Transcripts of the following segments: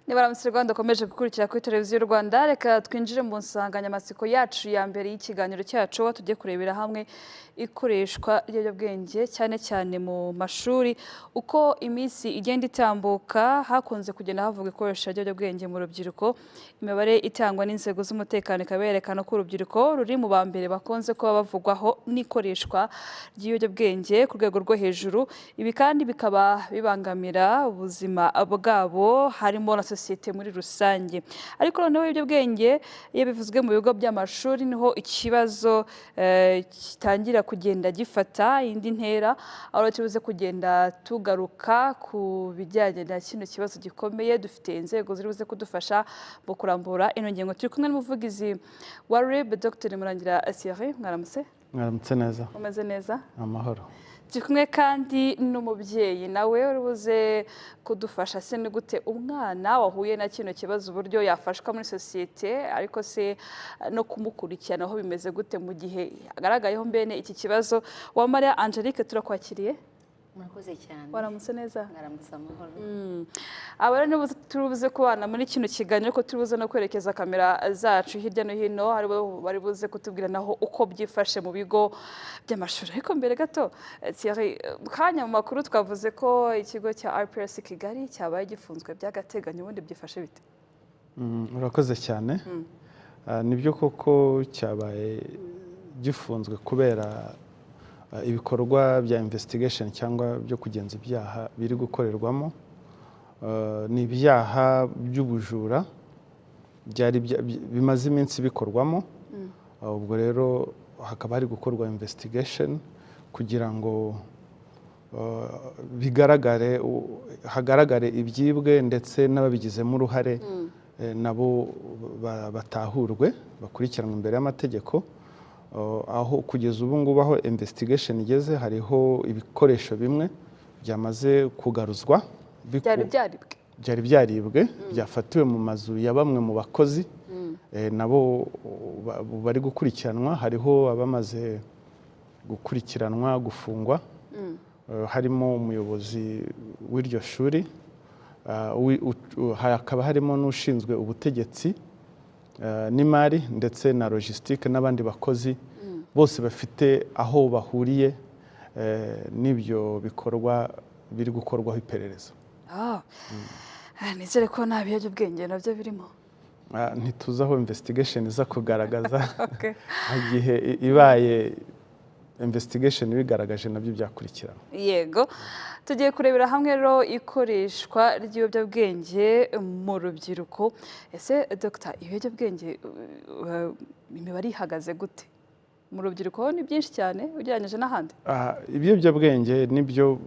Nibaramutse Rwanda ukomeje gukurikira kuri Televiziyo Rwanda. Reka twinjire mu nsanganyamatsiko yacu ya mbere y'ikiganiro cyacu, aho tujye kurebera hamwe ikoreshwa ry'ibiyobyabwenge cyane cyane mu mashuri. Uko iminsi igenda itambuka, hakunze kugenda havugwa ikoresha ry'ibiyobyabwenge mu rubyiruko. Imibare itangwa n'inzego z'umutekano ikaba yerekana ko urubyiruko ruri mu ba mbere bakunze kuba bavugwaho n'ikoreshwa ry'ibiyobyabwenge ku rwego rwo hejuru. Ibi kandi bikaba bibangamira ubuzima bwabo, harimo na sosiyete muri rusange. Ariko noneho ibiyobyabwenge iyo bivuzwe mu bigo by'amashuri, niho ikibazo gitangira kugenda gifata indi ntera, aho tubuze kugenda tugaruka ku bijyanye na kino kibazo gikomeye. Dufite inzego ziri buze kudufasha mu kurambura ino ngingo. Turi kumwe n'umuvugizi wa RIB, Dr Murangira Thierry. Mwaramutse. Mwaramutse neza. Umeze neza? Amahoro. Turi kumwe kandi n'umubyeyi nawe uri buze kudufasha. Se ni gute umwana wahuye na kino kibazo, uburyo yafashwa muri sosiyete, ariko se no kumukurikirana aho bimeze gute mu gihe agaragayeho mbene iki kibazo? Uwamariya Angelique, turakwakiriye. Murakoze cyane. Waramutse neza? Mwaramutse amahoro. Aba rero nibo turi buze kubana muri kino kiganiro, ko turi buze no kwerekeza kamera zacu hirya no hino, aribo bari buze kutubwira naho uko byifashe mu bigo by'amashuri. Ariko mbere gato, Thierry, mu kanya mu makuru twavuze ko ikigo cya IPRC Kigali cyabaye gifunzwe by'agateganyo. Ubundi byifashe bite? Urakoze cyane. Nibyo koko, cyabaye gifunzwe kubera ibikorwa bya investigation cyangwa byo kugenza ibyaha biri gukorerwamo. Ni ibyaha by'ubujura byari bimaze iminsi bikorwamo. Ubwo rero hakaba hari gukorwa investigation kugira ngo bigaragare, hagaragare ibyibwe ndetse n'ababigizemo uruhare, nabo batahurwe, bakurikiranwe imbere y'amategeko. Aho kugeza ubu ngubu, aho investigation igeze, hariho ibikoresho bimwe byamaze kugaruzwa Byari byaribwe? Byari byaribwe, byafatiwe mu mazu ya bamwe mu bakozi, nabo bari gukurikiranwa. Hariho abamaze gukurikiranwa, gufungwa, harimo umuyobozi w'iryo shuri, hakaba harimo n'ushinzwe ubutegetsi n'imari ndetse na logistique n'abandi bakozi bose bafite aho bahuriye n'ibyo bikorwa biri gukorwaho iperereza. Ah, nizere ko nta biyobyabwenge nabyo birimo. Ntituzi aho investigation iza kugaragaza. Igihe ibaye investigation ibigaragaje, nabyo byakurikirana. Yego, tugiye kurebera hamwe rero ikoreshwa ry'ibiyobyabwenge mu rubyiruko. Ese Dr, ibiyobyabwenge imibare ihagaze gute mu rubyiruko? Ni byinshi cyane ugereranyije n'ahandi? Ibiyobyabwenge nibyo,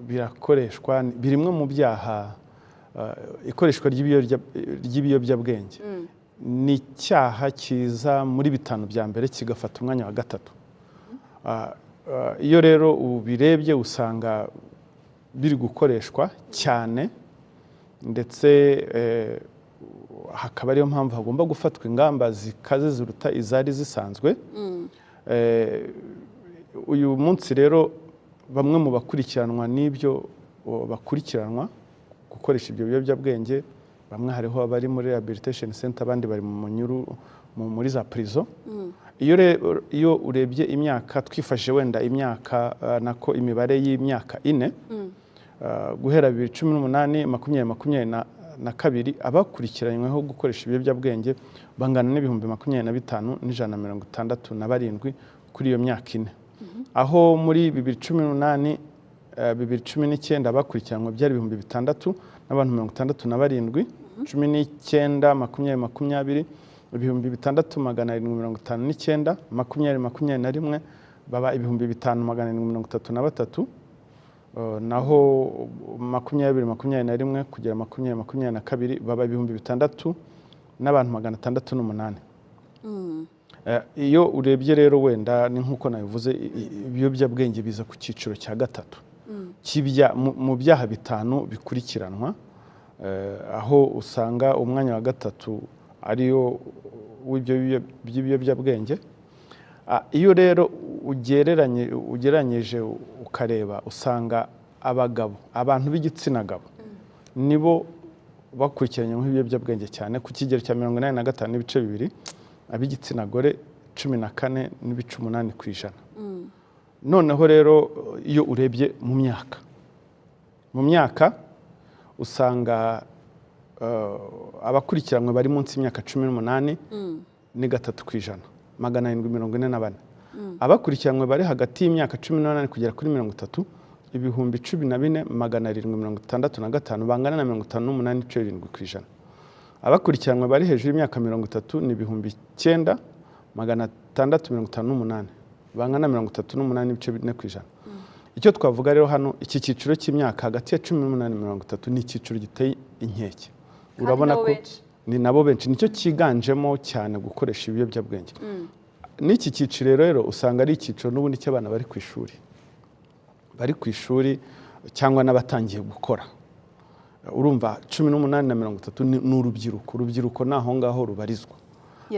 birakoreshwa, birimwe mu byaha. Ikoreshwa ry'ibiyobyabwenge ni icyaha kiza muri bitanu bya mbere, kigafata umwanya wa gatatu. Iyo rero ubirebye, usanga biri gukoreshwa cyane, ndetse hakaba ariyo mpamvu hagomba gufatwa ingamba zikaze ziruta izari zisanzwe. Uyu munsi rero bamwe mu bakurikiranwa n'ibyo bakurikiranwa gukoresha ibyo biyobyabwenge, bamwe hariho abari muri rehabilitation center, abandi bari mu munyuru muri za prison. Iyo urebye imyaka twifashije, wenda imyaka, nako imibare y'imyaka 4, guhera 2018, 2022, abakurikiranyweho gukoresha ibiyobyabwenge bangana n'25,167 kuri iyo myaka 4, aho muri 2018, 2019 abakurikiranywe byari 6000 n'abantu 67, 19, 2020 6759, 2021 baba 5733, naho 2021 kugera 2022 baba 6000 n'abantu 608. Iyo urebye rero, wenda ni nk'uko nabivuze, ibiyobyabwenge biza ku cyiciro cya gatatu mu byaha bitanu bikurikiranwa, aho usanga umwanya wa gatatu ariyo w'ibyo by'ibiyobyabwenge. Iyo rero ugereranyije ukareba, usanga abagabo, abantu b'igitsina gabo nibo bakurikiranyweho ibiyobyabwenge cyane ku kigero cya 85.2, ab'igitsina gore 14.8%. Noneho rero iyo urebye mu myaka usanga abakurikiranywe bari munsi y'imyaka 18 ni 3%, 744. Abakurikiranywe bari hagati y'imyaka 18 kugera kuri 30, 14,765, bangana na 58.7%. Abakurikiranywe bari hejuru y'imyaka 30 ni 9658, bangana na 38.4%. Icyo twavuga rero hano, iki cyiciro cy'imyaka hagati ya 18 na 30 ni icyiciro giteye inkeke. Urabona nabo ko benshi. Ni nabo benshi, nicyo cyiganjemo cyane gukoresha ibiyobyabwenge. N'iki cyiciro rero usanga ari icyiciro n'ubundi cy'abana bari ku ishuri cyangwa n'abatangiye gukora. Urumva 18 na 30 ni urubyiruko. Urubyiruko ni aho ngaho rubarizwa.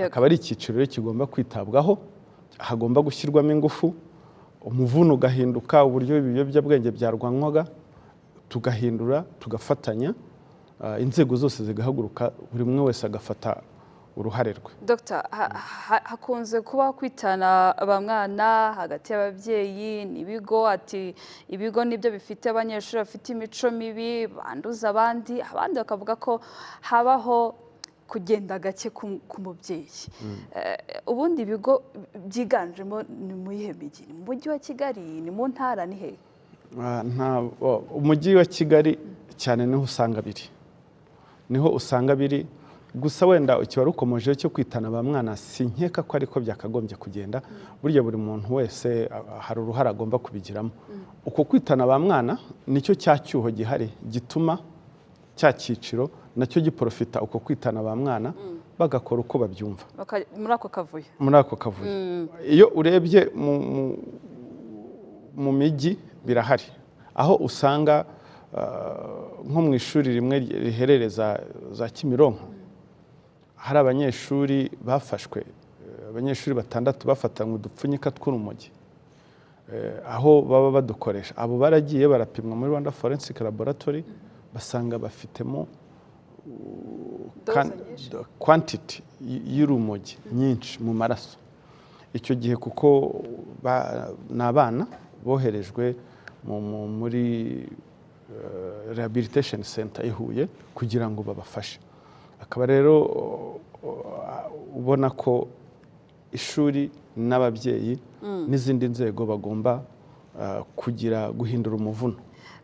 Akaba ari icyiciro rero kigomba kwitabwaho, hagomba gushyirwamo ingufu, umuvuno ugahinduka, uburyo ibiyobyabwenge byarwanywaga tugahindura, tugafatanya, inzego zose zigahaguruka, buri umwe wese agafata uruhare rwe. Dr, hakunze kubaho kwitana ba mwana hagati y'ababyeyi n'ibigo, ati ibigo nibyo bifite abanyeshuri bafite imico mibi banduza abandi, abandi bakavuga ko habaho kugenda gake ku mubyeyi. Ubundi ibigo byiganjemo ni mu yihe mijyi? Ni mu mujyi wa Kigali, ni mu ntara, ni hehe? Umujyi wa Kigali cyane niho usanga biri. Gusa wenda ikiba rukomojeho cyo kwitana ba mwana, sinkeka ko ariko byakagombye kugenda. Burya buri muntu wese hari uruhare agomba kubigiramo. Uko kwitana ba mwana nicyo cya cyuho gihari gituma cya cyiciro nacyo giprofita uko kwitana ba mwana, bagakora uko babyumva. Muri ako kavuyo. Muri ako kavuyo. Iyo urebye mu mijyi birahari, aho usanga nko mu ishuri rimwe riherereza za Kimironko hari abanyeshuri bafashwe, abanyeshuri batandatu bafatanywe udupfunyika tw'urumogi, aho baba badukoresha. Abo baragiye barapimwa muri Rwanda Forensic Laboratory, basanga bafitemo Dose nyinshi. Quantity y'urumogi nyinshi mu maraso. Icyo gihe kuko ni abana boherejwe muri rehabilitation center i Huye kugira ngo babafashe. Akaba rero ubona ko ishuri n'ababyeyi n'izindi nzego bagomba kugira guhindura umuvuno.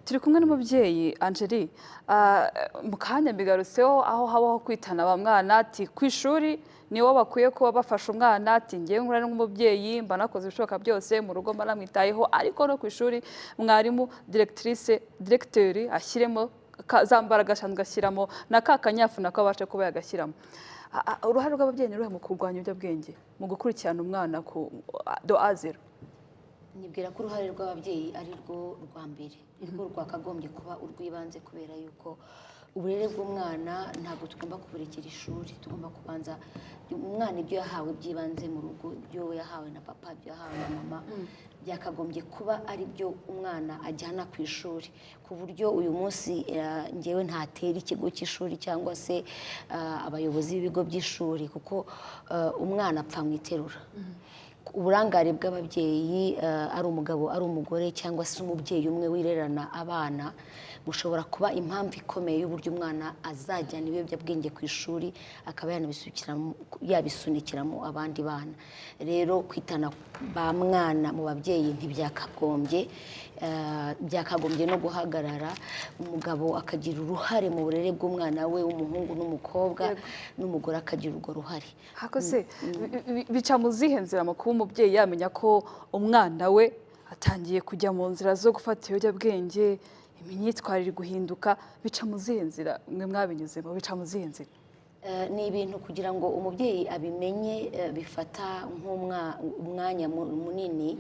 Turi kumwe n'umubyeyi Angeli. Mu kanya mbigarutseho, aho habaho kwitana ba mwana, ati ku ishuri nibo bakwiye kuba bafasha umwana, ati ngewe nkura nk'umubyeyi mba nakoze ibishoboka byose mu rugo, mba namwitayeho, ariko no ku ishuri mwarimu, directrice, directeur ashyiremo za mbaraga asanzwe ashyiramo, na ka kanyafu nako abashe kuba yagashyiramo. Uruhare rw'ababyeyi ni uruhe mu kurwanya ibiyobyabwenge, mu gukurikirana umwana ku do A zero? Nibwira ko uruhare rw'ababyeyi ari rwo rwa mbere, ni rwo rwakagombye kuba urw'ibanze, kubera yuko uburere bw'umwana ntabwo tugomba kuburekera ishuri. Tugomba kubanza umwana ibyo yahawe by'ibanze mu rugo, ibyo yahawe na papa, ibyo yahawe na mama, byakagombye kuba ari byo umwana ajyana ku ishuri. Ku buryo uyu munsi ngewe ntatera ikigo cy'ishuri cyangwa se abayobozi b'ibigo by'ishuri, kuko umwana apfa mu iterura. Uburangare bw'ababyeyi, ari umugabo, ari umugore, cyangwa se umubyeyi umwe wirerana abana, bushobora kuba impamvu ikomeye y'uburyo umwana azajyana ibiyobyabwenge ku ishuri, akaba yabisunikiramo abandi bana. Rero kwitana ba mwana mu babyeyi ntibyakagombye, byakagombye no guhagarara, umugabo akagira uruhare mu burere bw'umwana we w'umuhungu n'umukobwa, n'umugore akagira urwo ruhare. Hako se bica mu zihe nzira mu kuba umubyeyi yamenya ko umwana we atangiye kujya mu nzira zo gufata ibiyobyabwenge, imyitwarire guhinduka? Bica mu zihe nzira? Mwe mwabinyuzemo, bica mu zihe nzira? Ni ibintu kugira ngo umubyeyi abimenye bifata nk'umwanya munini,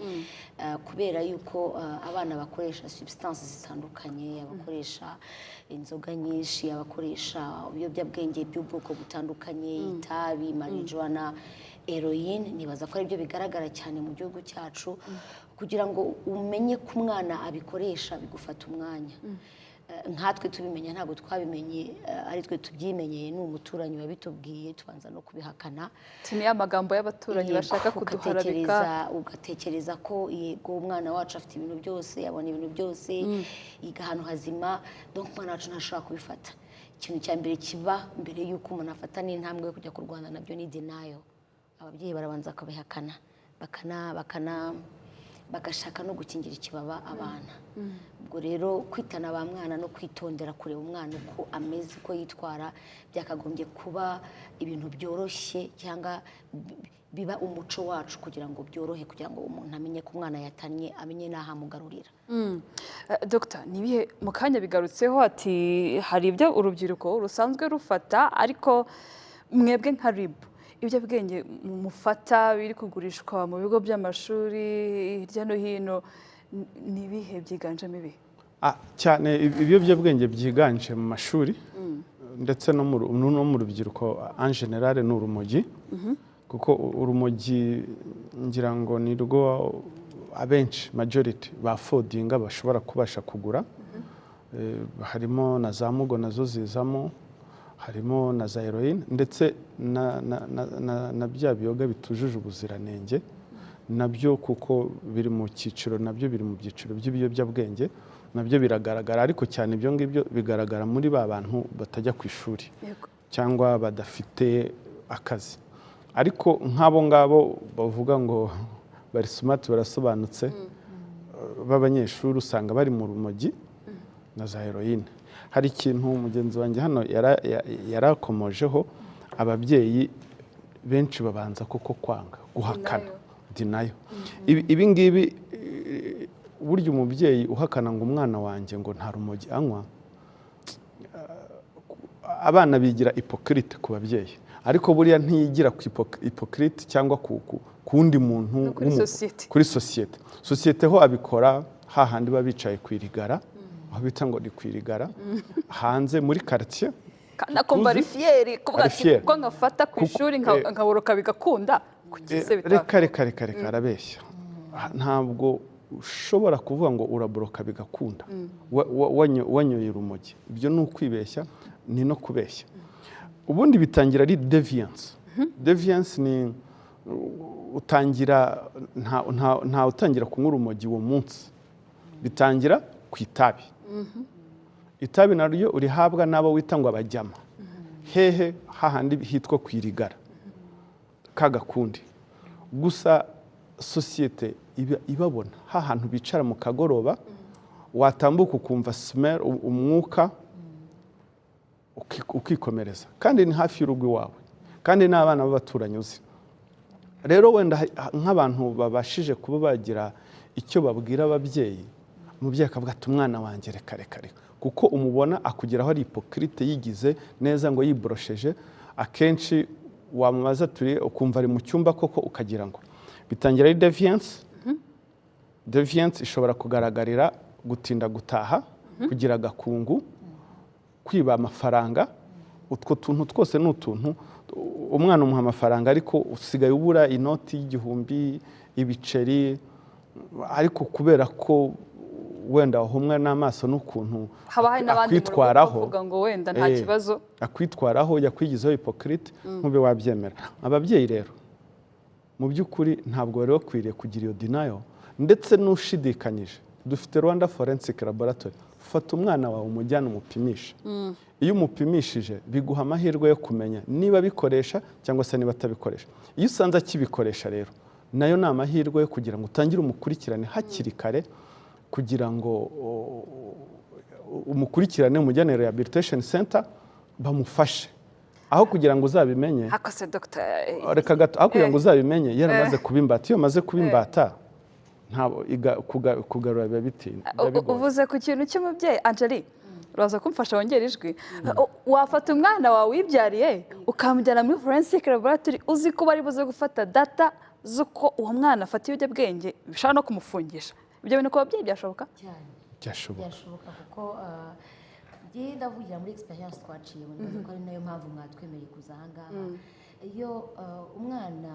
kubera yuko abana bakoresha substance zitandukanye, abakoresha inzoga nyinshi, abakoresha ibiyobyabwenge by'ubwoko butandukanye, itabi, marijuana, heroine. Nibaza ko aribyo bigaragara cyane mu gihugu cyacu. Kugira ngo umenye ko umwana abikoresha bigufata umwanya. Nkatwe tubimenya, ntabwo twabimenye ari twe tubyimenyeye, ni umuturanyi wabitubwiye, tubanza no kubihakana. Ni ya magambo y'abaturanyi bashaka kuduharabika. Ugatekereza ko yego, umwana wacu afite ibintu byose, abona ibintu byose, yiga ahantu hazima, donc umwana wacu ntashobora kubifata. Ikintu cya mbere kiba mbere y'uko umuntu afata n'intambwe yo kujya kurwana nabyo ni denial. Ababyeyi barabanza bakabihakana, bakana bagashaka no gukingira ikibaba abana. Ubwo rero kwitana ba mwana no kwitondera kureba umwana uko ameze, uko yitwara, byakagombye kuba ibintu byoroshye cyangwa biba umuco wacu, kugira ngo byorohe, kugira ngo umuntu amenye ko umwana yatannye, amenye n'aho amugarurira. Dr, nibihe mu kanya bigarutseho ati hari ibyo urubyiruko rusanzwe rufata, ariko mwebwe nka RIB, ibiyobyabwenge mufata biri kugurishwa mu bigo by'amashuri hirya no hino ni ibihe byiganjemo, ibihe? Cyane ibiyobyabwenge byiganje mu mashuri ndetse no mu rubyiruko en général ni urumogi, kuko urumogi ngira ngo ni rwo abenshi, majority ba-affordinga, bashobora kubasha kugura. Harimo na za mugo nazo zizamo, harimo na za heroine, ndetse na bya biyoga bitujuje ubuziranenge nabyo, kuko biri mu cyiciro, nabyo biri mu byiciro by'ibiyobyabwenge, nabyo biragaragara. Ariko cyane ibyo ngibyo bigaragara muri ba bantu batajya ku ishuri cyangwa badafite akazi. Ariko nk'abo ngabo bavuga ngo bari smart, barasobanutse, b'abanyeshuri, usanga bari mu rumogi na za heroine. Hari ikintu mugenzi wanjye hano yarakomojeho: ababyeyi benshi babanza koko kwanga, guhakana, denial. Ibi ngibi, burya umubyeyi uhakana ngo umwana wanjye ngo nta rumogi anywa, abana bigira hypocrite ku babyeyi, ariko buriya ntiyigira ku hypocrite cyangwa ku wundi muntu. No kuri sosiyete. Kuri sosiyete. Sosiyete ho abikora hahandi baba bicaye ku irigara, aho bita ngo ni ku irigara, hanze muri quartier. Kandi akumva ari fier kuvuga Ari ati fier. Kuko nkafata ku ishuri nkaboroka bigakunda, kuki se bitaba? Reka, reka, reka, reka, arabeshya. Ntabwo ushobora kuvuga ngo uraboroka bigakunda wanyoye urumogi. Ibyo ni ukwibeshya, ni no kubeshya. Ubundi bitangira ari deviance. Deviance ni utangira, nta utangira kunywa urumogi uwo munsi, bitangira ku itabi. Itabi naryo urihabwa n'abo wita ngo abajyama, hehe? Hahandi hitwa ku irigara, kagakundi. Gusa sosiyete ibabona hantu bicara mu kagoroba, watambuka ukumva smell, umwuka, ukikomereza, kandi ni hafi y'urugo iwawe, kandi n'abana b'abaturanyi uzi. Rero wenda nk'abantu babashije kuba bagira icyo babwira ababyeyi, umubyeyi akavuga ati umwana wanjye reka, reka, reka, kuko umubona akugeraho ari hypocrite, yigize neza ngo yiborosheje. Akenshi wamubaza turi, ukumva ari mu cyumba koko, ukagira ngo bitangira ari deviance. Deviance ishobora kugaragarira gutinda gutaha, kugira agakungu, kwiba amafaranga. Utwo tuntu twose ni utuntu umwana umuha amafaranga, ariko usigaye ubura inoti y'igihumbi, ibiceri, ariko kubera ko wenda wahumwe n'amaso n'ukuntu Haba hari n'abandi mu rugo akwitwaraho, bavuga ngo wenda nta kibazo. Akwitwaraho, yakwigizeho hypocrite, ntube wabyemera. Ababyeyi rero mu by'ukuri ntabwo bari bakwiriye kugira iyo denial. Ndetse n'ushidikanyije, dufite Rwanda Forensic Laboratory. Fata umwana wawe umujyane umupimishe. Iyo umupimishije biguha amahirwe yo kumenya niba abikoresha cyangwa se niba atabikoresha. Iyo usanze akibikoresha rero, nayo ni amahirwe yo kugira ngo utangire umukurikirane hakiri kare, kugira ngo umukurikirane, umujyane rehabilitation center bamufashe, aho kugira ngo uzabimenye. Hako se dogita? Reka gato. Aho kugira ngo uzabimenye yaramaze kuba imbata. Iyo amaze kuba imbata, ntabwo kugarura biba bitinda, biba bigoye. Uvuze ku kintu cy'umubyeyi. Angeli, uraza kumfasha wongera ijwi. Wafata umwana wawe wibyariye ukamujyana muri forensic laboratory, uzi ko bari buze gufata data z'uko uwo mwana afata ibiyobyabwenge, bishobora no kumufungisha? Ibyo bintu ku babyeyi byashoboka? Cyane. Byashoboka. Byashoboka, kuko njye ndavugira muri experience twaciye, nibaza ko ari nayo mpamvu mwatwemereye kuza aha ngaha. Iyo umwana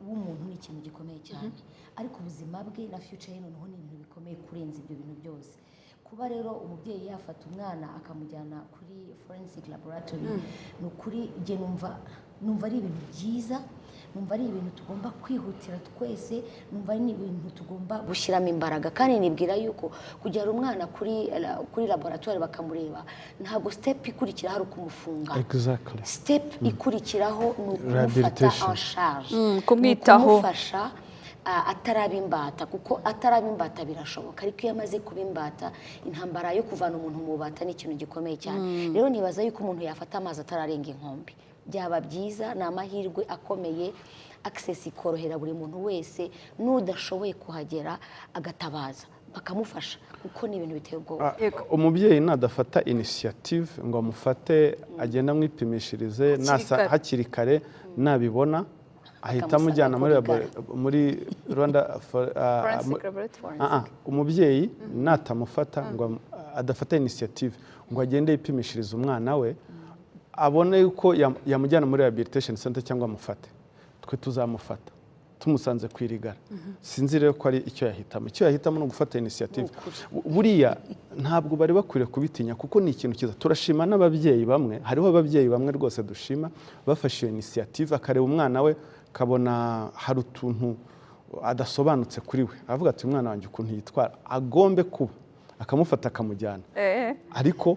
w'umuntu ni ikintu gikomeye cyane, ariko ubuzima bwe na future ye noneho ni ibintu bikomeye kurenza ibyo bintu byose. Kuba rero umubyeyi yafata umwana akamujyana kuri forensic laboratory, ni ukuri njye numva ari ibintu byiza, numva ari ibintu tugomba kwihutira twese, numva ari n'ibintu tugomba gushyiramo imbaraga. Kandi nibwira yuko kujyana umwana kuri laboratoire bakamureba, ntabwo step ikurikira hari ukumufunga. Step ikurikiraho ni ukumufata Rehabilitation. en charge. Kumwitaho. Ni ukumufasha ataraba imbata, kuko ataraba imbata birashoboka, ariko iyo amaze kuba imbata, intambara yo kuvana umuntu mu bubata ni ikintu gikomeye cyane. Rero nibaza yuko umuntu yafata amazi atararenga inkombe byaba byiza. Ni amahirwe akomeye, access ikorohera buri muntu wese, n'udashoboye kuhagera agatabaza bakamufasha, kuko ni ibintu biteye ubwoba. Umubyeyi nadafata initiative ngo amufate agende amwipimishirize kare. Hakiri kare, nabibona ahita Akamusanga amujyana muri kuri muri Rwanda Forensic laboratory. Umubyeyi natamufata ngo adafata initiative ngo agende yipimishirize umwana we, abone yuko yamujyana muri rehabilitation center cyangwa amufate, twe tuzamufata tumusanze ku irigara. Sinzi rero ko ari icyo yahitamo. Icyo yahitamo ni ugufata initiative. Buriya ntabwo bari bakwiriye kubitinya, kuko ni ikintu cyiza. Turashima n'ababyeyi bamwe, hariho ababyeyi bamwe rwose dushima bafashe iyo initiative, akareba umwana we akabona hari utuntu adasobanutse kuri we, aravuga ati: "Umwana wanjye ukuntu yitwara agombe kuba", akamufata akamujyana. Ariko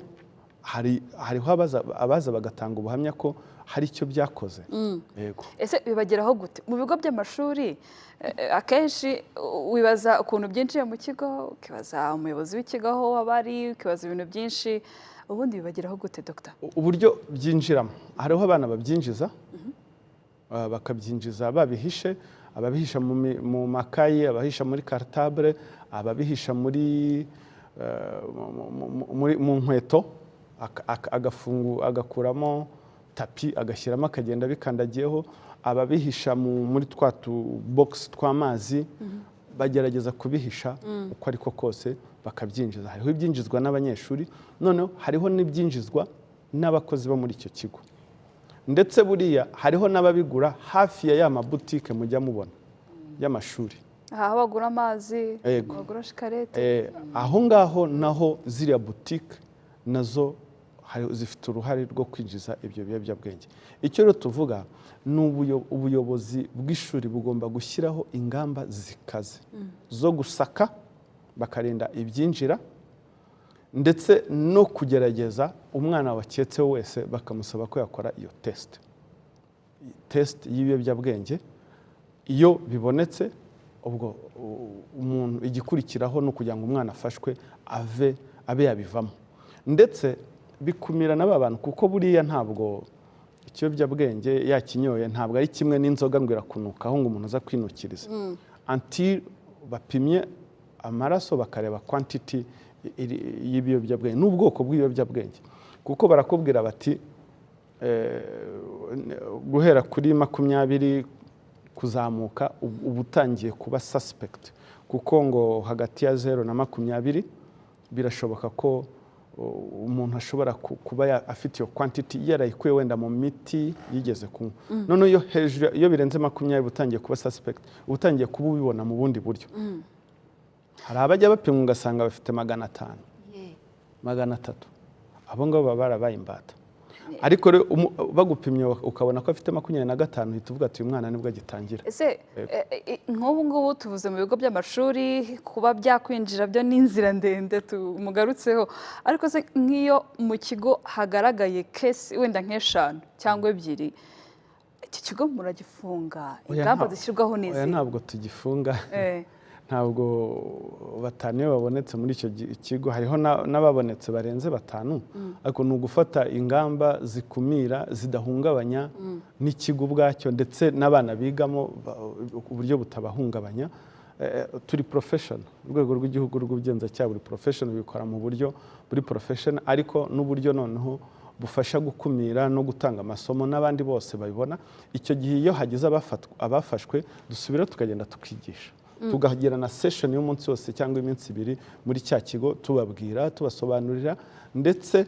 hariho abaza bagatanga ubuhamya ko hari icyo byakoze, yego. Ese bibageraho gute mu bigo by'amashuri? Akenshi wibaza ukuntu byinjiye mu kigo, ukibaza umuyobozi w'ikigo aho waba ari, ukibaza ibintu byinshi. Ubundi bibageraho gute, dogita? Uburyo byinjiramo, hariho abana babyinjiza, bakabyinjiza babihishe, ababihisha mu makayi, abahisha muri cartable, ababihisha muri mu nkweto, agafungu agakuramo tapi agashyiramo akagenda bikandagiyeho, ababihisha muri twa tubogisi tw'amazi. Bagerageza kubihisha uko ariko kose bakabyinjiza. Hariho ibyinjizwa n'abanyeshuri, noneho hariho n'ibyinjizwa n'abakozi bo muri icyo kigo, ndetse buriya hariho n'ababigura hafi ya mabutike mujya mubona y'amashuri. Aha aho bagura amazi? Yego. Bagura shikarete. Aho ngaho naho ziriya butike nazo zifite uruhare rwo kwinjiza ibyo biyobyabwenge. Icyo rero tuvuga ni ubuyobozi bw'ishuri bugomba gushyiraho ingamba zikaze zo gusaka, bakarinda ibyinjira, ndetse no kugerageza umwana waketseho wese bakamusaba ko yakora iyo test y'ibiyobyabwenge. Iyo bibonetse, ubwo umuntu igikurikiraho ni ukugira ngo umwana afashwe ave abe yabivamo, ndetse bikumira na ba bantu, kuko buriya ntabwo ikiyobyabwenge yakinyoye ntabwo ari kimwe n'inzoga ngo irakunukaho ngo umuntu aza kwinukiriza, until bapimye amaraso bakareba quantity y'ibiyobyabwenge n'ubwoko bw'ibiyobyabwenge, kuko barakubwira bati guhera kuri 20 kuzamuka uba utangiye kuba suspect, kuko ngo hagati ya 0 na 20 birashoboka ko umuntu ashobora kuba afite iyo quantity yarayikuye wenda mu miti yigeze kunywa. Noneho iyo hejuru, iyo birenze 20, utangiye kuba suspect, uba utangiye kuba ubibona mu bundi buryo. Hari abajya bapimwa ugasanga bafite 500, 300, abo ngabo baba barabaye imbata. Ariko rero bagupimye ukabona ko afite 25, uhita uvuga ati: "Uyu mwana nibwo agitangira." Ese nk'ubu ngubu tuvuze mu bigo by'amashuri, kuba byakwinjira byo ni inzira ndende tumugarutseho, ariko se nk'iyo mu kigo hagaragaye case wenda nk'eshanu cyangwa ebyiri, iki kigo muragifunga? Oya, Ingamba zishyirwaho ni oya, izihe? Ntabwo tugifunga. Ntabwo batanu iyo babonetse muri icyo kigo, hariho n'ababonetse barenze batanu, ariko ni ugufata ingamba zikumira zidahungabanya n'ikigo ubwacyo ndetse n'abana bigamo uburyo butabahungabanya. Turi professional, urwego rw'igihugu rw'ubugenzacyaha buri professional, bikora mu buryo buri professional, ariko n'uburyo noneho bufasha gukumira no gutanga amasomo n'abandi bose babibona. Icyo gihe iyo hagize abafashwe, dusubira tukagenda tukigisha, tukagira na session y'umunsi wose cyangwa iminsi 2 muri cya kigo, tubabwira, tubasobanurira. Ndetse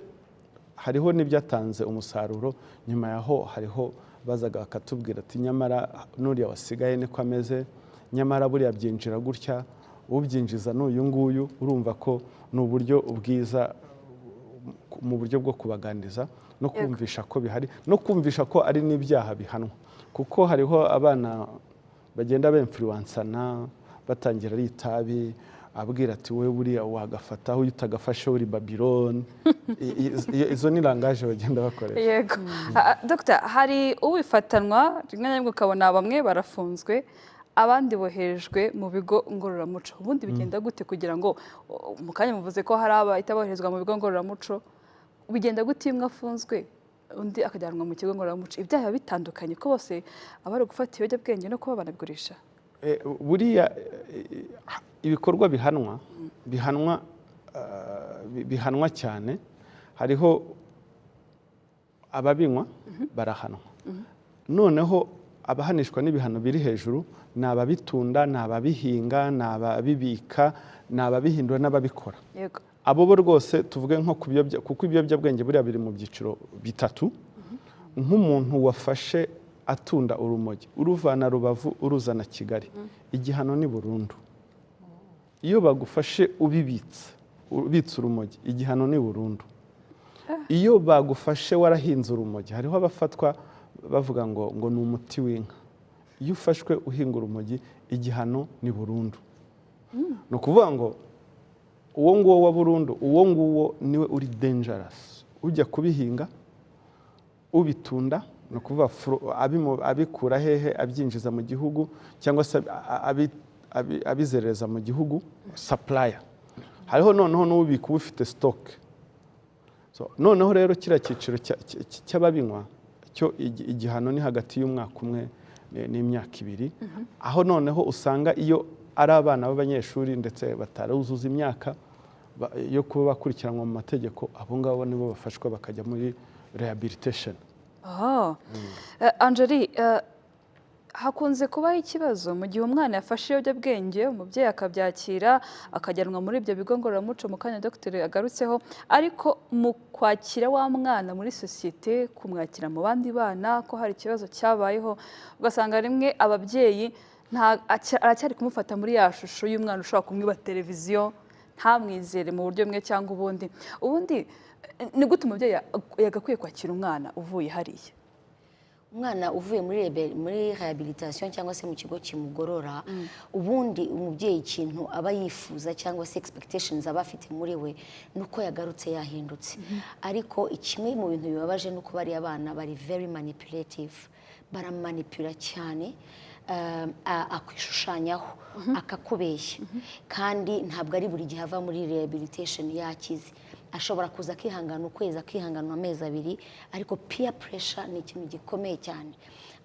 hariho n'ibyatanze umusaruro nyuma yaho, hariho bazaga bakatubwira ati: "Nyamara n'uriya wasigaye niko ameze, nyamara buriya byinjira gutya." Ubyinjiza ni uyu nguyu. Urumva ko ni uburyo bwiza mu buryo bwo kubaganiriza no kumvisha ko bihari, no kumvisha ko ari n'ibyaha bihanwa, kuko hariho abana bagenda bemfluwansana, batangira ari itabi, abwira ati: "Wowe buriya wagafataho, iyo utagafashe uri Babylone." Izo ni langage bagenda bakoresha. Yego. Dr, hari ubifatanwa, rimwe na rimwe ukabona bamwe barafunzwe, abandi boherejwe mu bigo ngororamuco. Ubundi bigenda gute kugira ngo mu kanya muvuze ko hari abahita boherezwa mu bigo ngororamuco, bigenda gute iyo umwe afunzwe undi akajyanwa mu kigo ngororamuco? Ibyaha biba bitandukanye, ko bose aba ari ugufata ibiyobyabwenge no kuba banabigurisha? Buriya ibikorwa bihanwa cyane, hariho ababinywa barahanwa, noneho abahanishwa n'ibihano biri hejuru ni ababitunda, ni ababihinga, ni ababibika, ni ababihindura n'ababikora. Abo bo rwose, tuvuge nko ku biyobya, kuko ibiyobyabwenge buriya biri mu byiciro bitatu. Nk'umuntu wafashe atunda urumogi, uruvana Rubavu uruzana Kigali, igihano ni burundu. Iyo bagufashe ubibitse, ubitse urumogi, igihano ni burundu. Iyo bagufashe warahinze urumogi, hariho abafatwa bavuga ngo ni umuti w'inka, iyo ufashwe uhinga urumogi igihano ni burundu. Ni ukuvuga ngo uwo nguwo wa burundu, uwo nguwo niwe uri dangerous. Ujya kubihinga, ubitunda, ni ukuvuga abikura hehe, abyinjiza mu gihugu cyangwa se abizerereza mu gihugu, supplier. Hariho noneho n'ubika, uba ufite stock. So, noneho rero kiriya cyiciro cy'ababinywa cyo igihano ni hagati y'umwaka umwe n'imyaka 2, aho noneho usanga iyo ari abana b'abanyeshuri ndetse bataruzuza imyaka yo kuba bakurikiranwa mu mategeko, abo ngabo nibo bafashwa bakajya muri rehabilitation. Oh. Angeli, hakunze kubaho ikibazo mu gihe umwana yafashe ibiyobyabwenge, umubyeyi akabyakira, akajyanwa muri ibyo bigo ngororamuco mu kanya dogiteri agarutseho, ariko mu kwakira wa mwana muri sosiyete, kumwakira mu bandi bana, ko hari ikibazo cyabayeho, ugasanga rimwe ababyeyi aracyari kumufata muri ya shusho y'umwana ushobora kumwiba televiziyo, ntamwizere mu buryo bumwe cyangwa ubundi. Ubundi ni gute umubyeyi yagakwiye kwakira umwana uvuye hariya? Umwana uvuye muri rehabilitation cyangwa se mu kigo kimugorora, ubundi umubyeyi ikintu aba yifuza cyangwa se expectations aba afite muri we ni uko yagarutse yahindutse. Ariko kimwe mu bintu bibabaje ni uko bariya bana bari very manipulative, baramanipula cyane, akwishushanyaho, akakubeshya, kandi ntabwo ari buri gihe ava muri rehabilitation yakize. Ashobora kuza akihangana ukwezi, akihangana amezi 2, ariko peer pressure ni ikintu gikomeye cyane.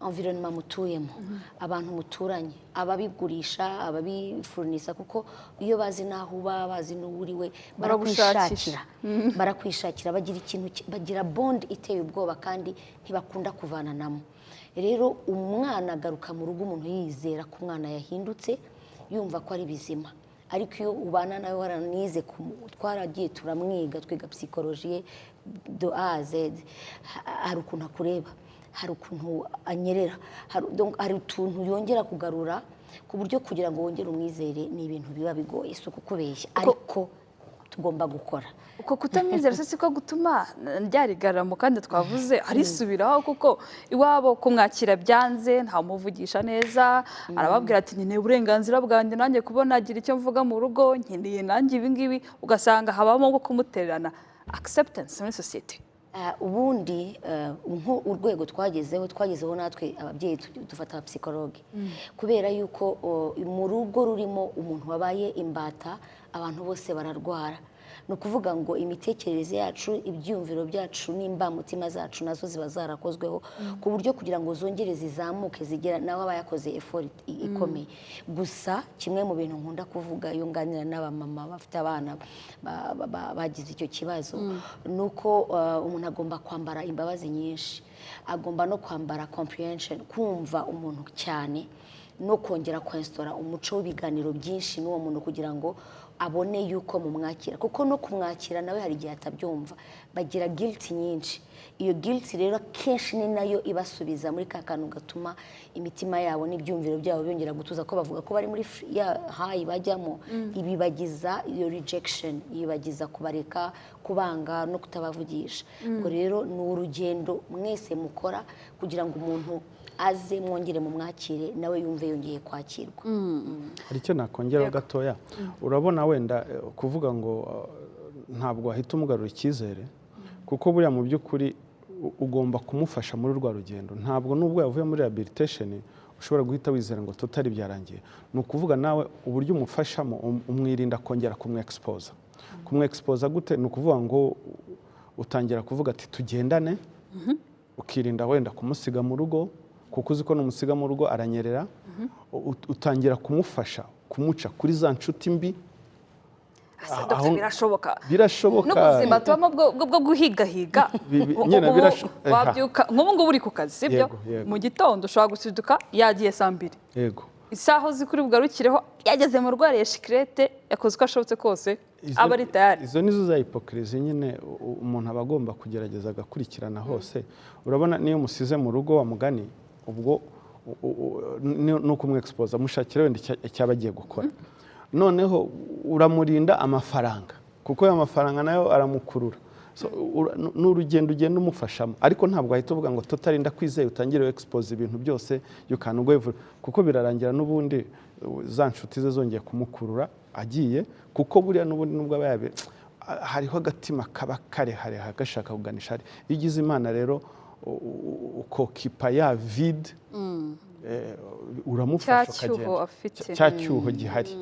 Environment mutuyemo, abantu muturanye, ababigurisha, ababifurnisa, kuko iyo bazi n'aho uba, bazi n'uwo uri we, Baragushakisha. barakwishakira, barakwishakira, bagira ikintu bagira bond iteye ubwoba kandi ntibakunda kuvananamo. Rero umwana agaruka mu rugo umuntu yizera ko umwana yahindutse, yumva ko ari bizima, ariko iyo ubana nawe waranize twaragiye turamwiga, twiga psychologie ye de A à Z, hari ukuntu akureba, hari ukuntu anyerera, donc hari utuntu yongera kugarura ku buryo kugira ngo wongere umwizere ni ibintu biba bigoye. Si ukukubeshya, ariko tugomba gukora. Uko kutamwizera se siko gutuma ryarigaramo kandi twavuze arisubiraho, kuko iwabo kumwakira byanze, ntamuvugisha neza, arababwira ati: "Nkeneye uburenganzira bwanjye nanjye kuba nagira icyo mvuga mu rugo, nkeneye nanjye ibi ngibi." Ugasanga habamo nko kumutererana, acceptance muri sosiyete. Ubundi nko urwego twagezeho natwe ababyeyi dufata abapsychologue, kubera yuko mu rugo rurimo umuntu wabaye imbata, abantu bose bararwara. Ni ukuvuga ngo imitekerereze yacu, ibyiyumviro byacu n'imbamutima zacu nazo ziba zarakozweho, ku buryo kugira ngo zongere zizamuke zigera nawe aba yakoze effort ikomeye. Gusa kimwe mu bintu nkunda kuvuga iyo nganira n'abamama bafite abana bagize icyo kibazo ni uko umuntu agomba kwambara imbabazi nyinshi, agomba no kwambara comprehension, kumva umuntu cyane, no kongera kwenstora umuco w'ibiganiro byinshi n'uwo muntu kugira ngo Abone yuko mumwakira, kuko no kumwakira nawe hari igihe atabyumva. Bagira guilt nyinshi. Iyo guilt rero akenshi ni nayo ibasubiza muri ka kantu gatuma imitima yabo n'ibyumviro byabo byongera gutuza, ko bavuga ko bari muri ya high bajyamo, ibibagiza iyo rejection, ibibagiza kubareka, kubanga no kutabavugisha. Ubwo rero ni urugendo mwese mukora kugira ngo umuntu aze, mwongere mumwakire, nawe yumve yongeye kwakirwa. Hari icyo nakongeraho gatoya. Urabona, wenda kuvuga ngo ntabwo wahita umugarura icyizere, kuko buriya mu by'ukuri ugomba kumufasha muri rwa rugendo. Ntabwo nubwo yavuye muri rehabilitation ushobora guhita wizera ngo totally byarangiye. Ni ukuvuga nawe uburyo umufashamo, umwirinda kongera kumwexposa. Kumwexposa gute? Ni ukuvuga ngo utangira kuvuga ati: "Tugendane," ukirinda wenda kumusiga mu rugo, kuko uzi ko numusiga mu rugo aranyerera. Utangira kumufasha kumuca kuri za nshuti mbi. Ese, Dr. Birashoboka? Birashoboka. N'ubuzima tubamo bwo guhigahiga. Nyine Ubu wabyuka nk'ubu ngubu uri ku kazi, sibyo? Yego. Mu gitondo ushobora gusiduka yagiye saa 2. Isaha uzi kuri bugarukireho yageze mu rugo, yariye shikirete, yakoze uko ashobotse kose, aba ari tayari. Izo nizo za hypocrisie nyine. Umuntu aba agomba kugerageza agakurikirana hose. Urabona, niyo musize mu rugo, wa mugani, ubwo ni ukumwexposa. Mushakira wenda icyaba agiye gukora, noneho uramurinda amafaranga, kuko ayo mafaranga nayo aramukurura. So, ni urugendo ugenda umufashamo, ariko ntabwo wahita uvuga ngo totally ndakwizeye, utangire expose ibintu byose, you can go kuko birarangira n'ubundi za nshuti ze zongeye kumukurura agiye, kuko buriya n'ubundi nubwo aba yabe hariho agatima kaba karehareha gashaka kuganisha hari. Iyo ugize Imana rero ukokipa ya vide, uramufasha Cya cyuho ukagenda. afite. Cya cyuho gihari.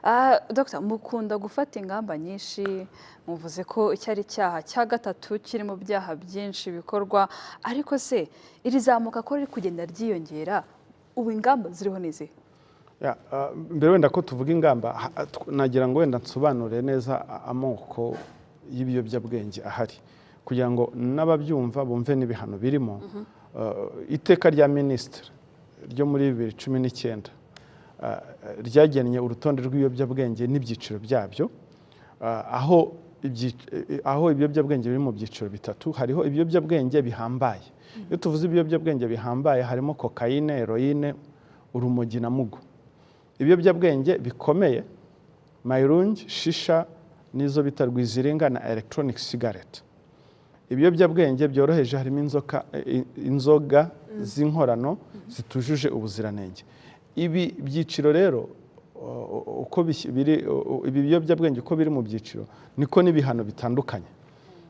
Ah, Dr, mukunda gufata ingamba nyinshi. Muvuze ko icyo ari icyaha cya gatatu kiri mu byaha byinshi bikorwa, ariko se iri zamuka ko riri kugenda ryiyongera, ubu ingamba ziriho ni izihe? Ya, mbere wenda ko tuvuga ingamba, nagira ngo wenda nsobanure neza amoko y'ibiyobyabwenge ahari, kugira ngo n'ababyumva bumve n'ibihano birimo. Iteka rya minisitiri ryo muri 2019 ryagennye urutonde rw'ibiyobyabwenge n'ibyiciro byabyo, aho ibiyobyabwenge biri mu byiciro bitatu. Hariho ibiyobyabwenge bihambaye. Iyo tuvuze ibiyobyabwenge bihambaye, harimo kokayine, heroine, urumogi na mugo. Ibiyobyabwenge bikomeye: mayirungi, shisha n'izo bita rwiziringa na electronic cigarette. Ibiyobyabwenge byoroheje harimo inzoga z'inkorano zitujuje ubuziranenge. Ibi byiciro rero uko biri, ibi biyobyabwenge uko biri mu byiciro niko n'ibihano bitandukanye.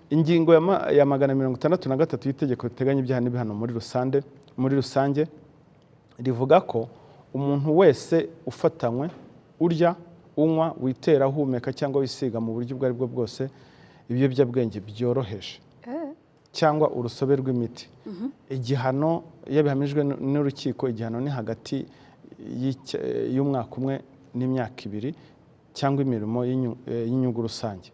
Ingingo ya 163 y'itegeko riteganya ibyaha n'ibihano muri rusange rivuga ko umuntu wese ufatanywe urya, unywa, witera, ahumeka cyangwa wisiga mu buryo ubwo ari bwo bwose ibiyobyabwenge byoroheje cyangwa urusobe rw'imiti, igihano iyo bihamijwe n'urukiko, igihano ni hagati y'umwaka umwe n'imyaka 2 cyangwa imirimo y'inyungu rusange.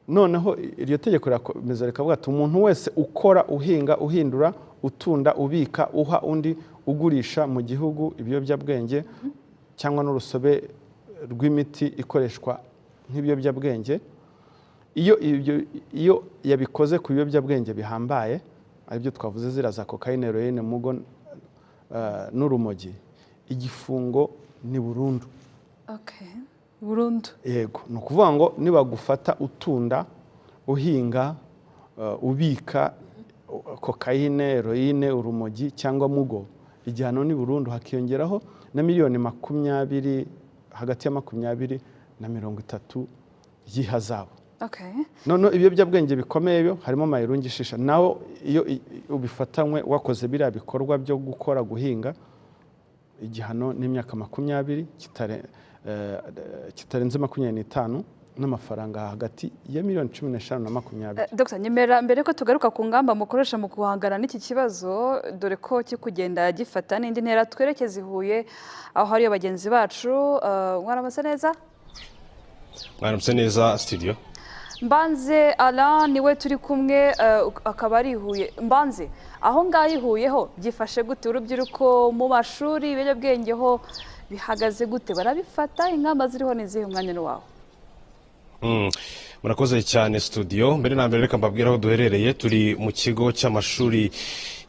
Noneho iryo tegeko rirakomeza rikavuga ati: umuntu wese ukora, uhinga, uhindura, utunda, ubika, uha undi, ugurisha mu gihugu ibiyobyabwenge cyangwa n'urusobe rw'imiti ikoreshwa nk'ibiyobyabwenge, iyo yabikoze ku biyobyabwenge bihambaye, aribyo twavuze ziriya za kokayine, heroine, mugo n'urumogi, igifungo ni burundu. Okay. Burundu. Yego, ni ukuvuga ngo nibagufata utunda, uhinga, ubika kokayine, heroine, urumogi cyangwa mugo, igihano ni burundu, hakiyongeraho na miliyoni 20, hagati ya 20 na 30 y'ihazabu. Noneho ibiyobyabwenge bikomeye byo harimo mayirungi, shisha. Naho iyo ubifatanywe wakoze biriya bikorwa byo gukora, guhinga, igihano n'imyaka 20 kitarenze 25 n'amafaranga hagati ya miliyoni 15 na 20. Dr Nyemera, mbere ko tugaruka ku ngamba mukoresha mu guhangana n'iki kibazo, dore ko kiri kugenda gifata n'indi ntera, twerekeze i Huye aho hariyo bagenzi bacu. Mwaramutse neza? Mwaramutse neza, studio. Mbanze Alain niwe turi kumwe, akaba ari i Huye. Mbanze, aho ngaho i Huye ho byifashe gute? Urubyiruko mu mashuri, ibiyobyabwenge ho Bihagaze gute? Barabifata? Ingamba ziriho ni izihe? Umwanya ni wawe. Murakoze cyane, studio. Mbere na mbere, reka mbabwire aho duherereye. Turi mu kigo cy'amashuri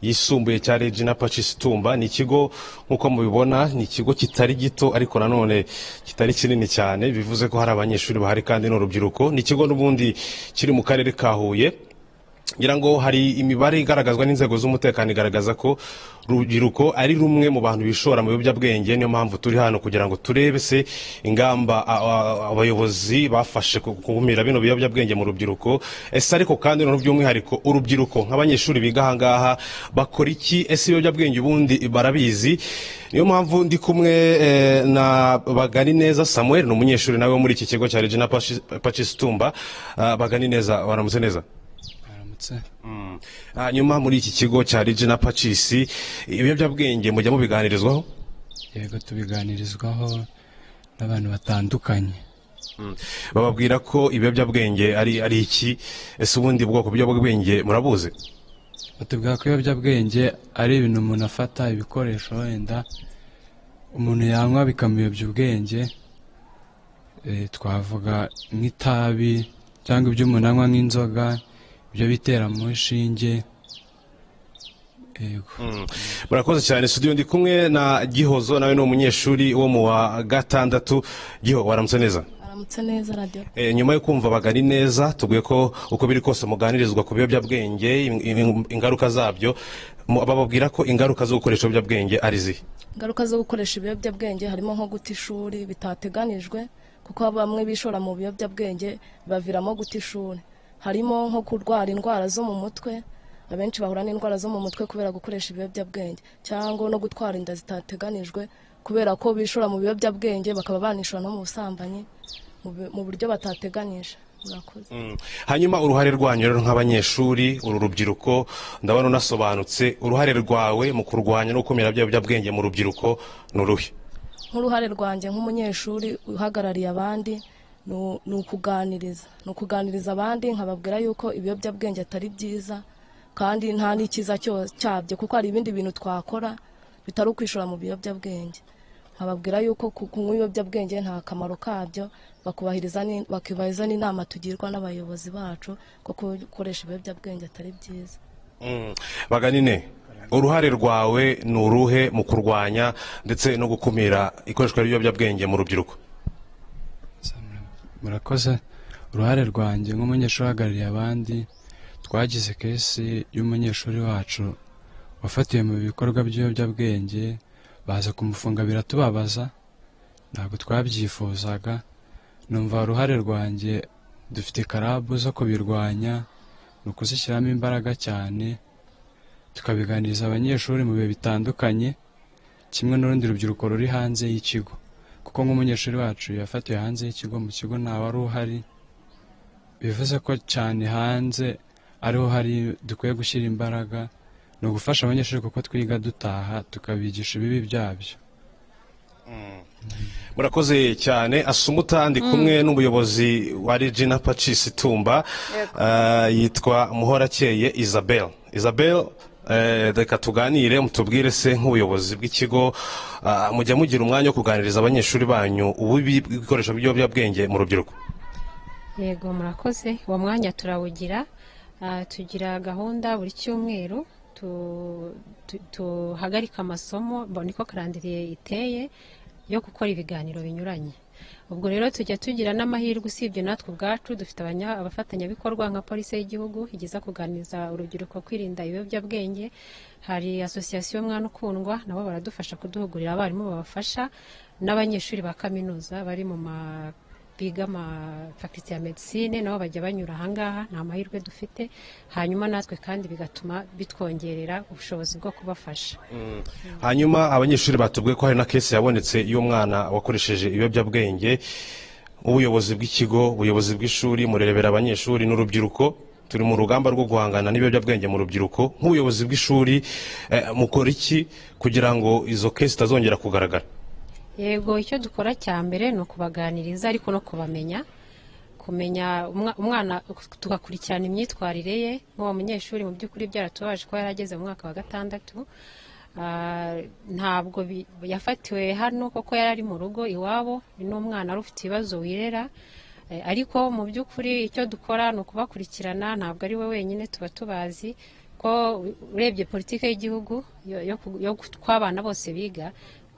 yisumbuye cya Regina Pacis Tumba. Ni ikigo, nk'uko mubibona, ni ikigo kitari gito ariko nanone kitari kinini cyane, bivuze ko hari abanyeshuri bahari kandi n'urubyiruko. Ni ikigo n'ubundi kiri mu karere ka Huye. Ngira ngo hari imibare igaragazwa n'inzego z'umutekano igaragaza ko urubyiruko ari rumwe mu bantu bishora mu biyobyabwenge. Niyo mpamvu turi hano kugira ngo turebe se ingamba abayobozi bafashe gukumira bino biyobyabwenge mu rubyiruko. Ese ariko kandi noneho by'umwihariko urubyiruko nk'abanyeshuri biga aha ngaha bakora iki? Ese ibiyobyabwenge ubundi barabizi? Niyo mpamvu ndi kumwe na Baganineza Samuel, ni umunyeshuri nawe wo muri iki kigo cya Regina Pacis Tumba. Baganineza, waramutse neza? Aramutse. Hanyuma muri iki kigo cya Regina Pacis ibiyobyabwenge mujya mubiganirizwaho? Yego, tubiganirizwaho n'abantu batandukanye. Bababwira ko ibiyobyabwenge ari iki? Ese ubundi bwoko bw'ibiyobyabwenge murabuzi? Batubwira ko ibiyobyabwenge ari ibintu umuntu afata, ibikoresho wenda umuntu yanywa bikamuyobya ubwenge. Twavuga nk'itabi cyangwa ibyo umuntu anywa nk'inzoga, ibyo bitera mu nshinge. Yego. Murakoze cyane, studio. Ndi kumwe na Gihozo, nawe ni umunyeshuri wo mu wa gatandatu. Giho, waramutse neza? Aramutse neza, radiyo. Nyuma yo kumva Baganineza, tubwiye ko uko biri kose muganirizwa ku biyobyabwenge, ingaruka zabyo. Bababwira ko ingaruka zo gukoresha ibiyobyabwenge ari zihe? Ingaruka zo gukoresha ibiyobyabwenge harimo nko guta ishuri bitateganijwe, kuko bamwe bishora mu biyobyabwenge baviramo guta ishuri. Harimo nko kurwara indwara zo mu mutwe, abenshi bahura n'indwara zo mu mutwe kubera gukoresha ibiyobyabwenge, cyangwa no gutwara inda zitateganijwe kubera ko bishora mu biyobyabwenge, bakaba banishora no mu busambanyi mu buryo batateganije. Murakoze. Hanyuma uruhare rwanyu rero nk'abanyeshuri, uru rubyiruko, ndabona unasobanutse, uruhare rwawe mu kurwanya no gukumira ibiyobyabwenge mu rubyiruko ni uruhe? Nk'uruhare rwanjye nk'umunyeshuri uhagarariye abandi ni ukuganiriza abandi, nkababwira yuko ibiyobyabwenge atari byiza kandi nta n'ikiza cyabyo, kuko hari ibindi bintu twakora bitari ukwishora mu biyobyabwenge. Nkababwira yuko kunywa ibiyobyabwenge nta kamaro kabyo, bakubahiriza n'inama tugirwa n'abayobozi bacu ko gukoresha ibiyobyabwenge atari byiza. Baganine, uruhare rwawe ni uruhe mu kurwanya ndetse no gukumira ikoreshwa ry'ibiyobyabwenge mu rubyiruko? Murakoze. Uruhare rwanjye nk'umunyeshuri uhagarariye abandi, twagize case y'umunyeshuri wacu wafatiwe mu bikorwa by'ibiyobyabwenge, baza kumufunga, biratubabaza, ntabwo twabyifuzaga. Numva uruhare rwanjye, dufite club zo kubirwanya, ni ukuzishyiramo imbaraga cyane, tukabiganiriza abanyeshuri mu bihe bitandukanye, kimwe n'urundi rubyiruko ruri hanze y'ikigo, kuko nk'umunyeshuri wacu yafatiwe hanze y'ikigo, mu kigo ntawe wari uhari. Bivuze ko cyane hanze ariho hari dukwiye gushyira imbaraga, ni ugufasha abanyeshuri kuko twiga dutaha, tukabigisha ibibi byabyo. Murakoze cyane, Asumuta. Ndi kumwe n'umuyobozi wa Regina Pacis Tumba. Yitwa Muhorakeye Isabel. Isabel, reka tuganire, mutubwire se nk'ubuyobozi bw'ikigo, mujya mugira umwanya wo kuganiriza abanyeshuri banyu ububi bw'ibikoresho by'ibiyobyabwenge mu rubyiruko? Yego, murakoze. Uwo mwanya turawugira. Tugira gahunda buri cyumweru tuhagarika amasomo, niko calendrier iteye, yo gukora ibiganiro binyuranye. Ubwo rero tujya tugira n'amahirwe, usibye natwe ubwacu, dufite abafatanyabikorwa nka Polisi y'igihugu igeza kuganiriza urubyiruko kwirinda ibiyobyabwenge, hari Association Mwana Ukundwa, nabo baradufasha kuduhugurira abarimu babafasha, n'abanyeshuri ba kaminuza bari mu ma biga ama faculté ya médecine nabo bajya banyura ahangaha. Ni amahirwe dufite, hanyuma natwe kandi bigatuma bitwongerera ubushobozi bwo kubafasha. Hanyuma abanyeshuri batubwiye ko hari na case yabonetse y'umwana wakoresheje ibiyobyabwenge. Ubuyobozi bw'ikigo, ubuyobozi bw'ishuri, murerebera abanyeshuri n'urubyiruko. Turi mu rugamba rwo guhangana n'ibiyobyabwenge mu rubyiruko. Nk'ubuyobozi bw'ishuri, mukora iki kugira ngo izo case zitazongera kugaragara? Yego, icyo dukora cya mbere ni ukubaganiriza, ariko no kubamenya, kumenya umwana, tugakurikirana imyitwarire ye. Nk'uwo munyeshuri, mu by'ukuri byaratubaje ko yarageze mu mwaka wa gatandatu. Ntabwo yafatiwe hano kuko yari ari mu rugo iwabo, ni n'umwana wari ufite ibibazo wirera. Ariko mu by'ukuri icyo dukora ni ukubakurikirana, ntabwo ari we wenyine, tuba tubazi ko urebye politiki y'igihugu yo ko abana bose biga.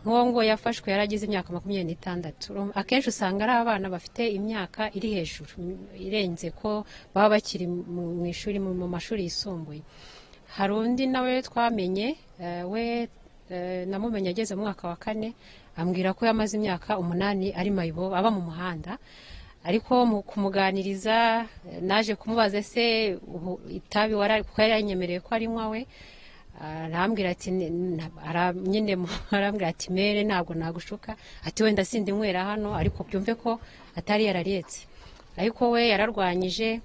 Nk'uwo ngo yafashwe yaragize imyaka 26. Akenshi usanga ari abana bafite imyaka iri hejuru, irenze ko baba bakiri mu ishuri, mu mashuri yisumbuye. Hari undi nawe twamenye, we namumenye ageze mu mwaka wa kane, ambwira ko yamaze imyaka 8 ari mayibobo, aba mu muhanda. Ariko mu kumuganiriza, naje kumubaza: "Ese ubu itabi wara?" Kuko yari yanyemereye ko arinywa we. Arambwira ati nyine arambwira ati: "Mère, ntabwo nagushuka," ati: "Wenda sindinywera hano," ariko byumve ko atari yararetse. Ariko we yararwanyije.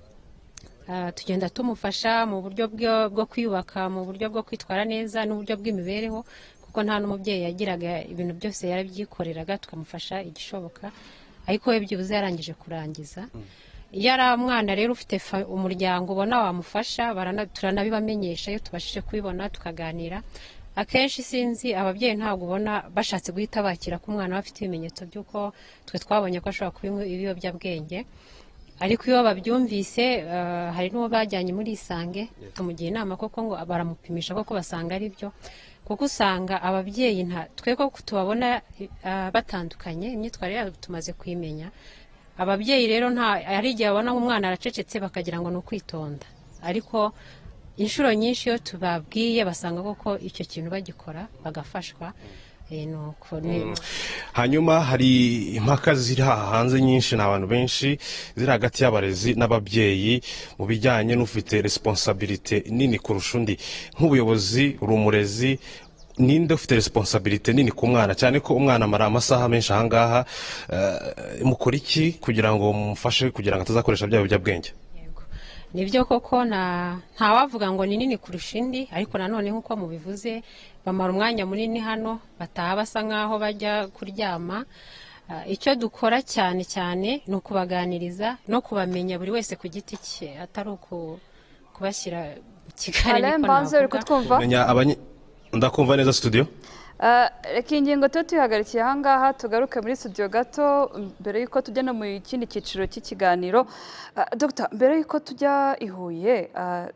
Tugenda tumufasha mu buryo bwo kwiyubaka, mu buryo bwo kwitwara neza n'uburyo bw'imibereho, kuko nta n'umubyeyi yagiraga, ibintu byose yarabyikoreraga, tukamufasha igishoboka. Ariko we byibuze yarangije kurangiza. Iyo ari umwana rero ufite umuryango ubona wamufasha, turanabibamenyesha iyo tubashije kubibona, tukaganira. Akenshi sinzi, ababyeyi ntabwo ubona bashatse guhita bakira ko umwana we afite ibimenyetso by'uko twe twabonye ko ashobora kuba ibiyobyabwenge. Ariko iyo babyumvise, hari n'uwo bajyanye muri Isange, tumugira inama koko ngo baramupimisha, koko basanga ari byo. Kuko usanga ababyeyi nta twe ko tubabona batandukanye, imyitwarire yabo tumaze kuyimenya. Ababyeyi rero nta hari igihe babona umwana aracecetse bakagira ngo ni ukwitonda, ariko inshuro nyinshi iyo tubabwiye basanga koko icyo kintu bagikora, bagafashwa. Nuko Hanyuma hari impaka ziri aha hanze nyinshi, ni abantu benshi, ziri hagati y'abarezi n'ababyeyi mu bijyanye n'ufite responsabilité nini kurusha undi. Nk'ubuyobozi, uri umurezi, ninde ufite responsabilité nini ku mwana, cyane ko umwana amara amasaha menshi ahangaha? Mukora iki kugira ngo mumufashe kugira ngo atazakoresha bya biyobyabwenge? Yego. Nibyo koko, ntawavuga ngo ni nini kurusha indi, ariko nanone nk'uko mubivuze, bamara umwanya munini hano, bataha basa nk'aho bajya kuryama. Icyo dukora cyane cyane ni ukubaganiriza no kubamenya buri wese ku giti cye, atari kubashyira mu kigare. Alain niko Mbanze, uri navuga. kutwumva? Menya ndakumva neza studio. Reka iyi ngingo tube tuyihagarikiye ahangaha, tugaruke muri studio gato mbere y'uko tujya no mu kindi cyiciro cy'ikiganiro. Dr, mbere y'uko tujya i Huye,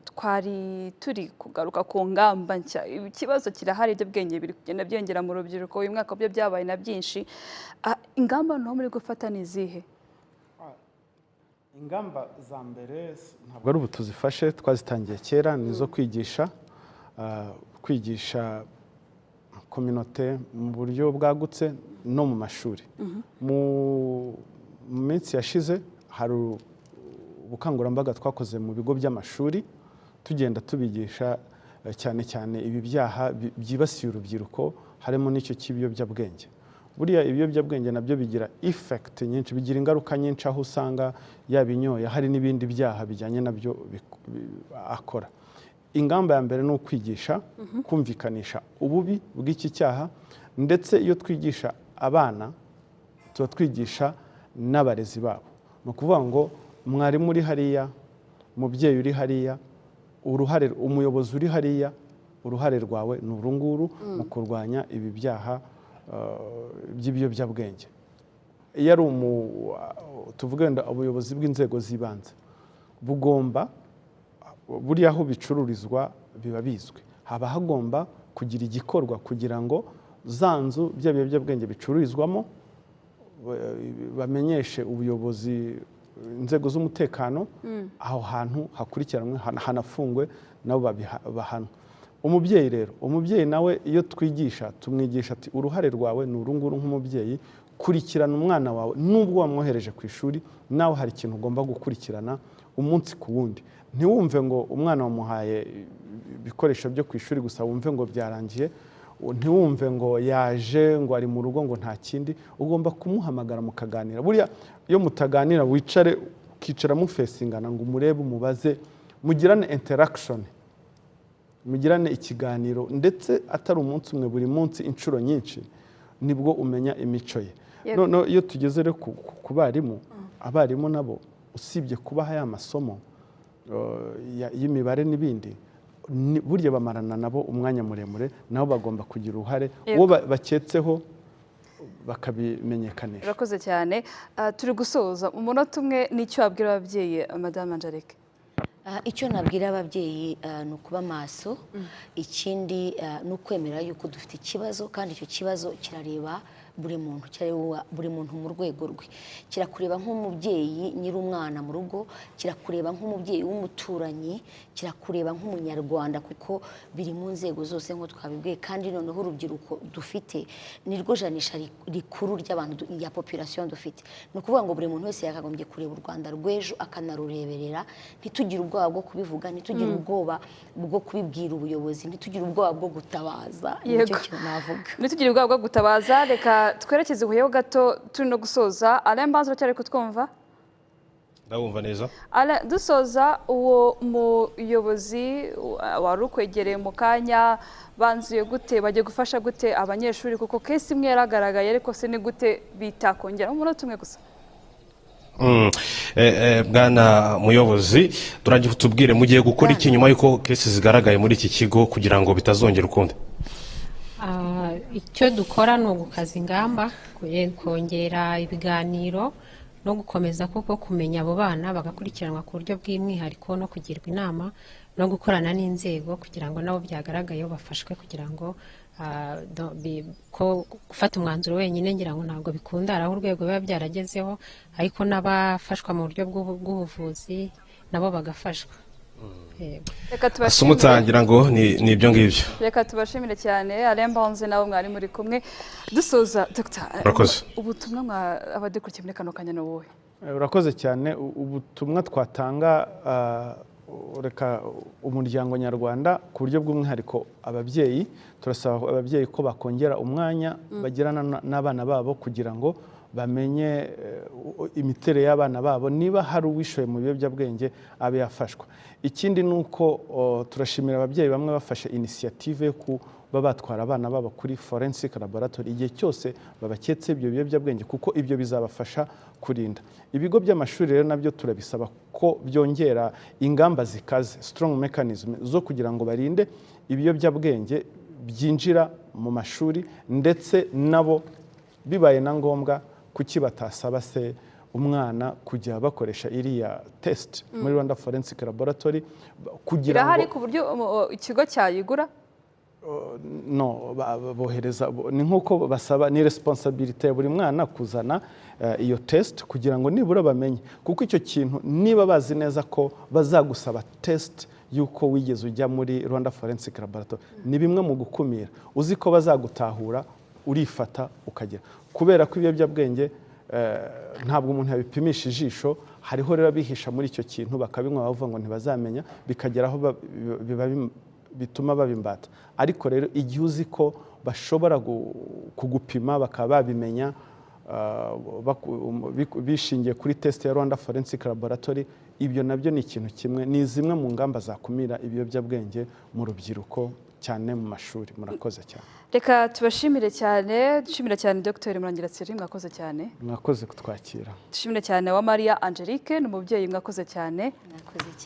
twari turi kugaruka ku ngamba nshya. Ikibazo kirahari, ibiyobyabwenge biri kugenda byiyongera mu rubyiruko, uyu mwaka byo byabaye na byinshi. Ingamba noneho muri gufata ni izihe? Ingamba za mbere ntabwo ari ubu tuzifashe, twazitangiye kera, ni izo kwigisha, kwigisha communauté mu buryo bwagutse no mu mashuri. Mu minsi yashize hari ubukangurambaga twakoze mu bigo by'amashuri, tugenda tubigisha cyane cyane ibi byaha byibasiye urubyiruko, harimo n'icyo cy'ibiyobyabwenge. Buriya ibiyobyabwenge nabyo bigira effect nyinshi, bigira ingaruka nyinshi, aho usanga yabinyoye hari n'ibindi byaha bijyanye nabyo akora. Ingamba ya mbere ni ukwigisha, kumvikanisha ububi bw'iki cyaha. Ndetse iyo twigisha abana tuba twigisha n'abarezi babo. Ni ukuvuga ngo mwarimu uri hariya, umubyeyi uri hariya, uruhare, umuyobozi uri hariya, uruhare rwawe ni uru nguru mu kurwanya ibi byaha by'ibiyobyabwenge. Iyo ari tuvuge wenda ubuyobozi bw'inzego z'ibanze, bugomba, buriya aho bicururizwa biba bizwi, haba hagomba kugira igikorwa kugira ngo za nzu bya biyobyabwenge bicururizwamo bamenyeshe ubuyobozi, inzego z'umutekano, aho hantu hakurikiranwe, hanafungwe, nabo bahanwe. Umubyeyi rero, umubyeyi nawe iyo twigisha tumwigisha ati: "Uruhare rwawe ni uru nguru nk'umubyeyi, kurikirana umwana wawe. Nubwo wamwohereje ku ishuri, nawe hari ikintu ugomba gukurikirana umunsi ku wundi. Ntiwumve ngo umwana wamuhaye ibikoresho byo ku ishuri gusa, wumve ngo byarangiye. Ntiwumve ngo yaje, ngo ari mu rugo, ngo nta kindi. Ugomba kumuhamagara mukaganira. Buriya iyo mutaganira, wicare, ukicara mufacingana ngo umurebe, umubaze, mugirane interaction, mugirane ikiganiro, ndetse atari umunsi umwe, buri munsi, inshuro nyinshi, nibwo umenya imico ye." Noneho iyo tugeze rero ku barimu, abarimu nabo usibye kubaha ya masomo y'imibare n'ibindi, Burya bamarana nabo umwanya muremure, nabo bagomba kugira uruhare, Yego. uwo baketseho bakabimenyekanisha. Urakoze cyane. Turi gusoza, umunota umwe, n'icyo wabwira ababyeyi, Madame Angelique? Icyo nabwira ababyeyi ni ukuba maso. Ikindi ni ukwemera yuko dufite ikibazo, kandi icyo kibazo kirareba buri muntu, kirareba buri muntu mu rwego rwe. Kirakureba nk'umubyeyi nyiri umwana mu rugo, kirakureba nk'umubyeyi w'umuturanyi, kirakureba nk'umunyarwanda, kuko biri mu nzego zose nk'uko twabibwiye. Kandi noneho urubyiruko dufite ni rwo janisha rikuru ry'abantu ya population dufite. Ni ukuvuga ngo buri muntu wese yakagombye kureba u Rwanda rw'ejo, akanarureberera. Ntitugire ubwoba bwo kubivuga, ntitugire ubwoba bwo kubibwira ubuyobozi, ntitugire ubwoba bwo gutabaza. Nicyo kintu navuga. Ntitugire ubwoba bwo gutabaza. Reka twerekeze ihuyeho gato, turi no gusoza. Alain Mbanza, uracyari kutwumva? Ndabumva neza. Alain, dusoza, uwo muyobozi wari ukwegereye mu kanya, banzuye gute? Bagiye gufasha gute abanyeshuri? Kuko case imwe yaragaragaye, ariko se ni gute bitakongera? Umunota umwe gusa. Bwana muyobozi, turagira tubwire, mugiye gukora iki nyuma y'uko case zigaragaye muri iki kigo kugira ngo bitazongera ukundi? Icyo dukora ni ugukaza ingamba, kongera ibiganiro no gukomeza kuko kumenya abo bana bagakurikiranwa ku buryo bw'umwihariko, no kugirwa inama, no gukorana n'inzego kugira ngo nabo byagaragayeho bafashwe, kugira ngo ko gufata umwanzuro wenyine ngira ngo ntabwo bikunda, hari aho urwego biba byaragezeho, ariko n'abafashwa mu buryo bw'ubuvuzi nabo bagafashwa. Yego. Reka tubashimire. Sumutangira ngo ni ibyo ngibyo. Reka tubashimire cyane, Alain Mbanze nabo mwari muri kumwe. Dusoza, Dr. Murakoze. Ubutumwa mwa abadukurikiye muri kano kanya ni ubuhe? Urakoze cyane. Ubutumwa twatanga, reka umuryango nyarwanda, ku buryo bw'umwihariko ababyeyi, turasaba ababyeyi ko bakongera umwanya bagirana n'abana babo kugira ngo bamenye imiterere y'abana babo, niba hari uwishoye mu biyobyabwenge abe yafashwa. Ikindi ni uko turashimira ababyeyi bamwe bafashe initiative yo kuba batwara abana babo kuri forensic laboratory igihe cyose babaketse ibyo biyobyabwenge, kuko ibyo bizabafasha kurinda. Ibigo by'amashuri rero nabyo turabisaba ko byongera ingamba zikaze, strong mechanism, zo kugira ngo barinde ibiyobyabwenge byinjira mu mashuri, ndetse nabo bibaye na ngombwa, kuki batasaba se umwana kujya bakoresha iriya test muri Rwanda Forensic Laboratory kugira Irahari ngo ku buryo ikigo cyayigura? No, bohereza, ni nk'uko basaba, ni responsibility ya buri mwana kuzana iyo test kugira ngo nibura bamenye, kuko icyo kintu niba bazi neza ko bazagusaba test y'uko wigeze ujya muri Rwanda Forensic Laboratory, ni bimwe mu gukumira. Uzi ko bazagutahura, urifata ukagera, kubera ko ibiyobyabwenge ntabwo umuntu yabipimisha ijisho. Hariho rero abihisha muri icyo kintu bakabinywa bavuga ngo ntibazamenya, bikagera aho biba bituma babimbata. Ariko rero igihe uzi ko bashobora kugupima bakaba babimenya bishingiye kuri test ya Rwanda Forensic Laboratory, ibyo nabyo ni ikintu kimwe, ni zimwe mu ngamba zakumira ibiyobyabwenge mu rubyiruko, cyane mu mashuri. Murakoze cyane. Reka tubashimire cyane. Dushimira cyane Dr Murangira Thierry, mwakoze cyane. Mwakoze kutwakira. Dushimire cyane wa Maria Angelique, ni umubyeyi, mwakoze cyane. Mwakoze cyane.